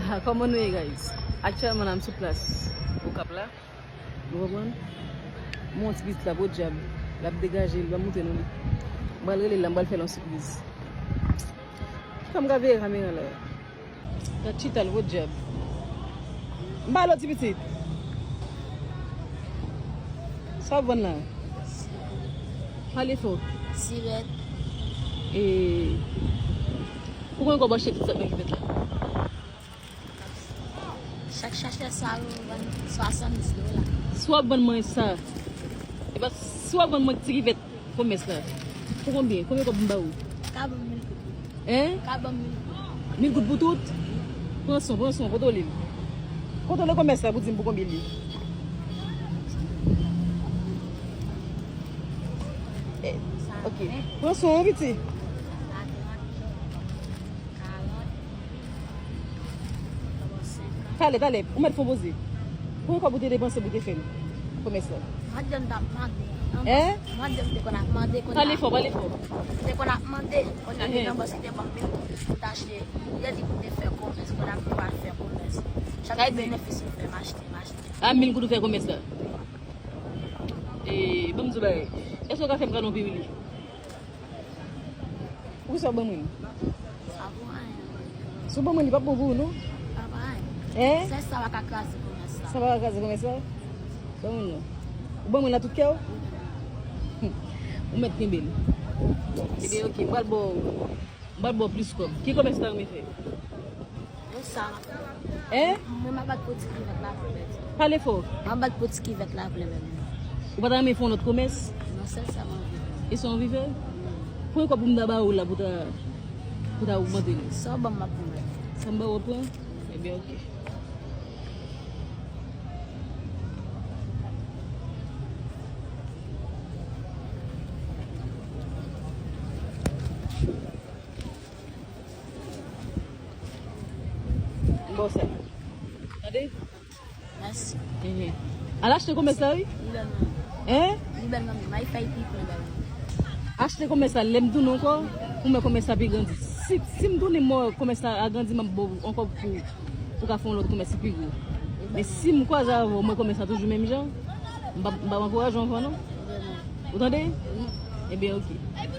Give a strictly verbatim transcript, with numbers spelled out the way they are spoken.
Ah, kòman nou ye, guys? Aktyèlman la, m sou plas Okap la. Nou konprann? M wè yon ti pitit la, podyab. L ap degaje, l ap montre nou li. M pral rele l la, m pral fè l yon sipriz. Kòman m ka veye kamera la? Gad chita l, podyab. M ba l yon ti pitit. Sa w ap vann la? Pale fò. Sivèt. E, pou konbyen kòb w achte tout sa k nan kivèt la? Chak sachè sa yo vann swasanndis dola. Si w ap vann mwen sa, epa, si w ap vann mwen ti kivèt komès la, pou konbyen? Konbyen kòb m ba ou? Ka ban m mil goud. Hein? Ka ban m mil goud. Mil goud pou tout? Pran son, pran son, kontwole l. Kontwole komès la pou di m pou konbyen l ye. Eh, ok. Pran son, piti. Talè, talè, ou mèt fè yon poze. Konbyen kòb ou te depanse pou te fè l? Komès la. Madanm t ap mande. Hein? Madanm te konn ap mande, konn Pale fò, pale fò. Te konn ap mande, konn ap Ehe. Nan bòs ki te ban m mil goud pou t achte. Li di pou te fè komès, konn ap te al fè komès. Chak Sa di benefis m fè, m achte, m achte. A mil goud ou fè komès la? E, ban m di w bagay. Èske w ka fè m kado yon piwili? Poukisa w ban mwen li? Sa pou anyen. Si w ban mwen li, p ap bon pou ou, non? Pa pa anyen. Hein? Sèl sa pa ka kraze komès la. Sa pa ka kraze komès la? Ban mwen non. Ou ban mwen la tout kè w? Ou mèt kenbe l. Ebyen, ok, m pral ba w, m pral ba w plis kòb. Ki komès ou ta renmen fè? Yo sa. Hein? Mwen m ap bat pou ti kivèt la pou lè. Pale fò. M ap bat pou ti kivèt la pou lè menm. Ou pa ta renmen fè yon lòt komès? Non, sèl sa m anvi fè. E sa w anvi fè? Konbyen kòb pou m ta ba ou la pou ta, pou ta ogmante li? Sa w ban m, m ap pran. Sa m ba w, w ap pran? Ebyen, ok. Bon, sa. Tande? Mèsi. Mhm. Al achte komès la, wi. Li bèl, manmi. Hein? Li bèl, manmi. May fèy pi plen bèl. Achte komès la, lè m tounen ankò, pou m wè komès la pi grandi. Si, si m tounen, m wè komès la agrandi, m ap ba w ankò pou, pou ka fè yon lòt komès ki pi gwo. Men si m kwaze avè w, m wè komès la toujou menm jan, m p ap, m p ap ankouraje w ankò, non. Ou tande? Wi. Ebyen, ok.